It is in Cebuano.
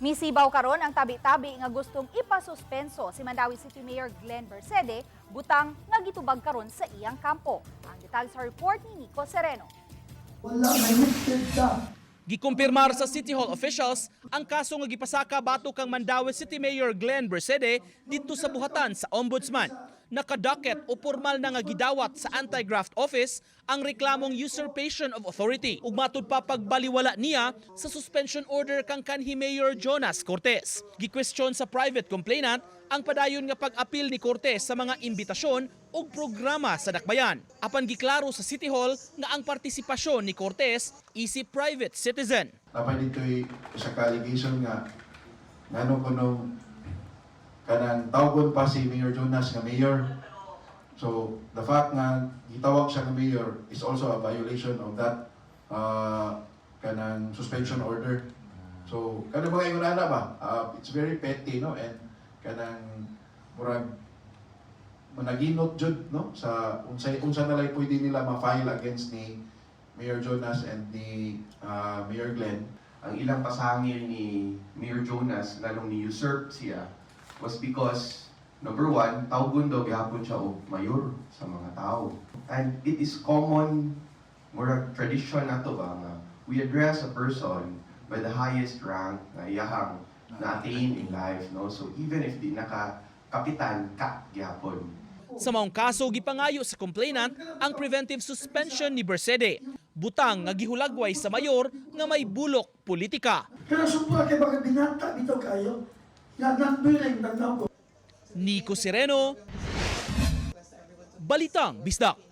Misibaw karon ang tabi-tabi nga gustong ipasuspenso si Mandaue City Mayor Glenn Bercede, butang nga gitubag karon sa iyang kampo. Ang detalye sa report ni Nico Sereno. Wala, may lifted ka. Gikumpirmar sa City Hall officials ang kaso nga gipasaka batok kang Mandaue City Mayor Glenn Bercede didto sa buhatan sa Ombudsman. Naka-docket o pormal na nga gidawat sa Anti-Graft Office ang reklamong usurpation of authority ug matud pa pagbaliwala niya sa suspension order kang kanhi Mayor Jonas Cortes. Gikwestiyon sa private complainant ang padayon nga pag-apil ni Cortes sa mga imbitasyon ug programa sa Dakbayan. Apan giklaro sa City Hall nga ang partisipasyon ni Cortes isip private citizen. Napay dito'y isa ka allegation nga ngano kunong kanang tawgon pa si Mayor Jonas nga mayor. So the fact nga gitawag siya nga mayor is also a violation of that kanang suspension order. So kanang mga ingon ana ba? It's very petty, no, and kanang murag managinot jud, no, sa unsay unsa na lang pwede nila ma-file against ni Mayor Jonas and ni Mayor Glenn. Ang ilang pasangil ni Mayor Jonas, lalong ni usurp siya, was because, number one, tawgon daw gihapon siya og mayor sa mga tao. And it is common, murag tradition nato ba, nga we address a person by the highest rank na iyahang na-attain in life, no? So even if di naka kapitan, ka gihapon. Sa maong kaso, gipangayo sa complainant ang preventive suspension ni Bercede. Butang nga gihulagway sa mayor nga may bulok politika. Pero sumpra kay baka binata bitaw kayo. Nga nagbiling tanaw ko. Nico Sereno, Balitang Bisdak.